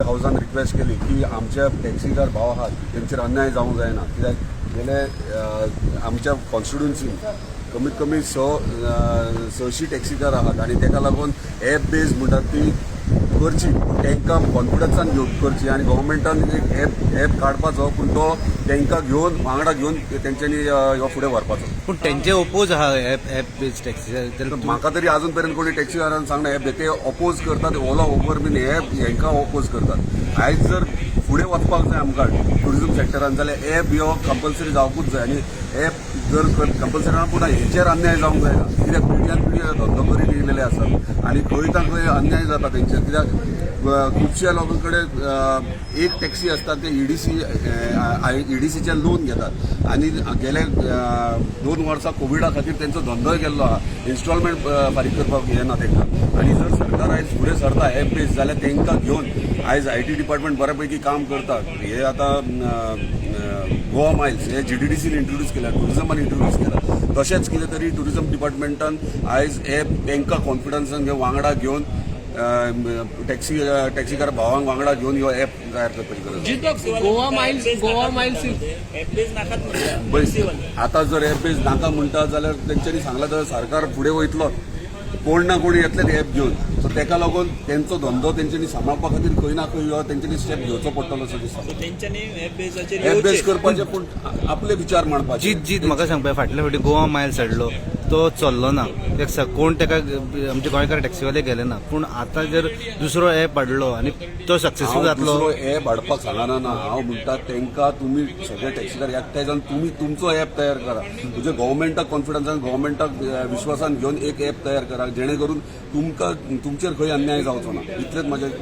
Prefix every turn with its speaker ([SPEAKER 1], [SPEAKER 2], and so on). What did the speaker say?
[SPEAKER 1] हावजान request केली की आमच्या टॅक्सीकार भाव आहात तेंचेर अन्याय जावंक जायना, कित्याक गेले आमच्या कॉन्स्टिट्युन्सीन कमीत कमी 600 टॅक्सीकार आहात आनी तेका लागून एप बेज म्हणटात ती करची, पूण तांकां कॉन्फिडन्सान घेवन करची आनी गव्हर्मेंटान एक एप काडपाचो, पूण तो तांकां घेवन, वांगडा घेवन तेंच्यांनी ह्यो फुडें व्हरपाचो.
[SPEAKER 2] पूण तेंचे ओपोज आहा एप बेज टॅक्सी.
[SPEAKER 1] म्हाका तरी अजून पर्यंत कोणी टॅक्सीकारान सांगना हे ते ओपोज करतात. ओला, उबर बीन हे हेंकां ओपोज करतात. आयज जर फुडें वचपाक जाय आमकां ट्युरिझम सेक्टरान जाल्यार एप ह्यो कंपल्सरी जावकूच जाय आनी एप जर कंपल्सरी ना, पूण हेचेर अन्याय जावंक जायना, कित्याक पिळग्यान पिळगी धंदो करीत येयलेले आसात आनी खंय ना खंय अन्याय जाता तेंचेर, कित्याक खुबश्या लोकां कडेन एक टॅक्सी आसता, ते ईडीसीचें लोन घेतात आनी गेले 2 वर्सां कोविडा खातीर तेंचो धंदोय गेल्लो आहा. इन्स्टॉलमेंट फारीक करपाक येना तांकां. आनी जर सरकार आयज फुडें सरता एप बेज जाल्यार तांकां घेवन आयज IT department बऱ्यापैकी काम करता. हे आतां गोवा मायल्स हे जीडीडीसीन इंट्रोड्यूस केला, टुरिझमान इंट्रोड्यूस केला, तशेंच कितें तरी टुरिझम डिपार्टमेंटान आयज एप तांकां कॉन्फिडन्सान घेवन, वांगडा घेवन, टॅक्सीकार भावांक वांगडा घेवन ह्यो एप तयार करपाची गरज आसा.
[SPEAKER 3] गोवा मायल्स.
[SPEAKER 4] एप बेज नाकात म्हणटा.
[SPEAKER 1] पळय, आतां जर एप बेज नाका म्हणटा जाल्यार तेंच्यांनी सांगलां जाल्यार सरकार फुडें वयतलो, कोण ना कोण येतले ते एप घेवन. सो तेका लागून तेंचो धंदो तेंच्यांनी सांबाळपा खातीर खंय ना खंय हो तेंच्यांनी स्टेप घेवचो पडटलो असो दिसता.
[SPEAKER 4] सो तेंच्यांनी एप बेजाचेर
[SPEAKER 1] एप बेज
[SPEAKER 4] येवचें.
[SPEAKER 1] करपाचे, पूण आपले विचार मांडपाचे.
[SPEAKER 2] जीत जीत, म्हाका सांगपा, फाटल्या फावटी गोवा मायल्स हाडलो तो चल्लो ना. एक कोण तेका आमचे गोंयकार टॅक्सीवाले गेले ना. पूण आतां जर दुसरो एप हाडलो आनी तो सक्सेसफूल
[SPEAKER 1] हांव
[SPEAKER 2] जातलो?
[SPEAKER 1] दुसरो एप हाडपाक सांगना ना. हांव म्हणटा तांकां तुमी सगळे टॅक्सीकार एकठांय जावन तुमी तुमचो एप तयार करा. म्हणजे गव्हर्मेंटाक कॉन्फिडन्सान, गव्हर्मेंटाक विश्वासान घेवन एक एप तयार करा, जेणे करून तुमकां तुमचेर खंय अन्याय जावचो ना. इतलेंच म्हाजें.